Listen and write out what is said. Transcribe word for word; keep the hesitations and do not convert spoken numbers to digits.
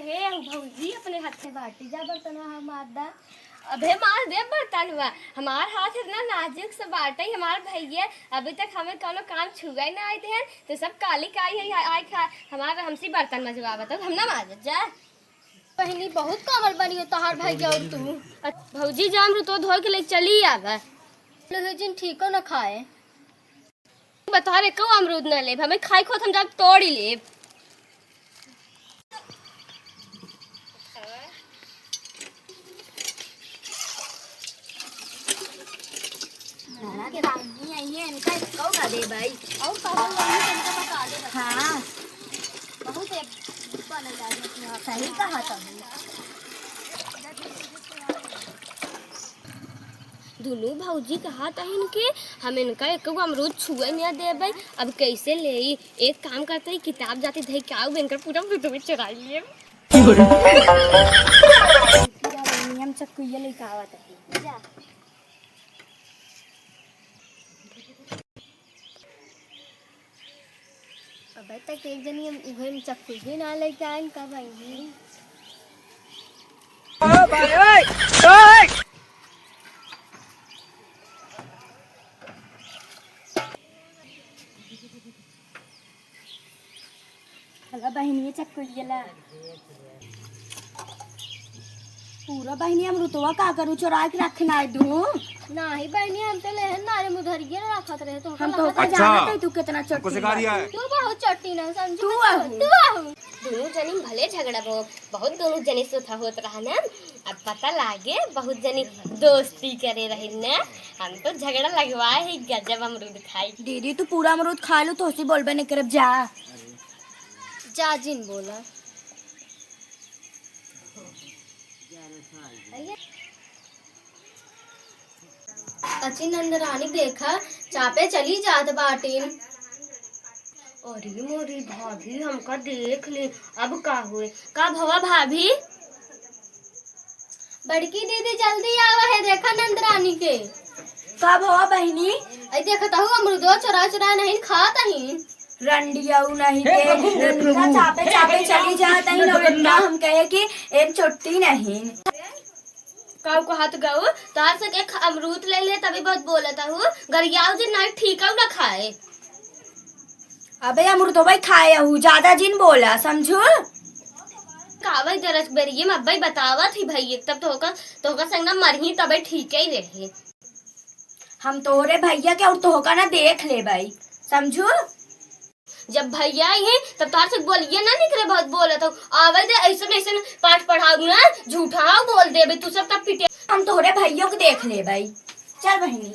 हे भौजी, अपने हाथ से बाटी जा बर्तनवा हमार दा। अबे मार दे बर्तनवा, हमार हाथ इतना नाजुक से बाटे, हमार भैया अभी तक हमें कौनो काम छुआ ही ना आए देहन, तो सब काली काई है, आए खा हमार हमसे बर्तन मजवावत हो, हम ना माजत जा। बहिनी, बहुत कामल बनी हो तोहार भैया और तू। भौजी, जा अमरूदवा धो के ले चली आवा। लो हे जिन, ठीको न खाए। बतोहर एको अमरूद न लेब, हमें खाए खोत हम जाब तोड़ी लेब। नाना के रानी आई है, इनका एको ना दे भाई। और कहो, यही तो इनका बता दे बस। हाँ। बहुत एक बनल जाए अपने आप। सही कहा तभी। दुनू भौजी कहत हइन कि हम इनका एको गो अमरूद छुए न देबै। अब कैसे लेई? एक काम करते ही, किताब जाते धई के आऊ, इनकर पूरा अमरूद में चुराई लेब। हम चक्कुइया लेके आवत हई। जा। अबे तक एक जनी हम उहे में चक्कू भी ना लेके आइन, कब आई? ओ भाई, ओए, ओए। हला बहिनिया चक्कुलिया ला। पूरा बहिनी अमरुदवा का करू, चोरा के रखना है दू। नाही बहिनी, हम तो लेहन ना रे, मुधरिये ना रखत रहे तो हम तो ओकर अच्छा। जानत है तू कितना हमको चट्टी सिखा रिया है। तू बहुत चट्टी ना समझू। तू आहू। तू आहू। दुनू जनी भले झगड़ा बहु-, बहुत दुनू जनी सुथा होत रहा ना, अब पता लागे बहुत जनी दोस्ती करे रही ना। हम तो झगड़ा लगवाए ही गजब अमरूद खाई। दीदी तू पूरा अमरूद खा लू, तोहसे बोलबे नहीं करब, जा। जा जिन बोला। अची नंदरानी देखा, चापे चली जात बाटिन। अरे मोरी भाभी, हमका देख ले, अब का हुए? का भवा भाभी? बड़की दीदी जल्दी आवा है, देखा नंदरानी के। का भवा बहिनी? आई देखत हूँ अमरुदवा चुरा चुरा नहीं खात ही। रंडिया उ नहीं हे के, प्रभु, हे इनका प्रभु। चापे चापे चली जात ही, लोग इतना हम कहे कि एम चोट्टी नहीं। काऊ कहत गऊ, तार से के ख-, अमरूद ले ले तभी बहुत बोलत हूँ, गरियाऊ जी नहीं ठीक ना खाए। अबे अमरुदवा खाए हूँ, ज्यादा जिन बोला, समझू? कावई दरस बेरिये में अब्बई बतावत ही भई, तब तोहका, तोहका संग ना मरही तबे ठीक ही रहे। हम तोहरे भैया के और तोहका ना देख लेबई, समझू? जब भैया आई हैं, तब तोहर से बोलिए ना निकले, बहुत बोलत हो। आवे दे, ऐसन ऐसन पाठ पढ़ाऊ ना, झूठा बोल देबे तू सब, तब पिटे। हम तोहरे भैया के देख लेबई। चल बहिनी।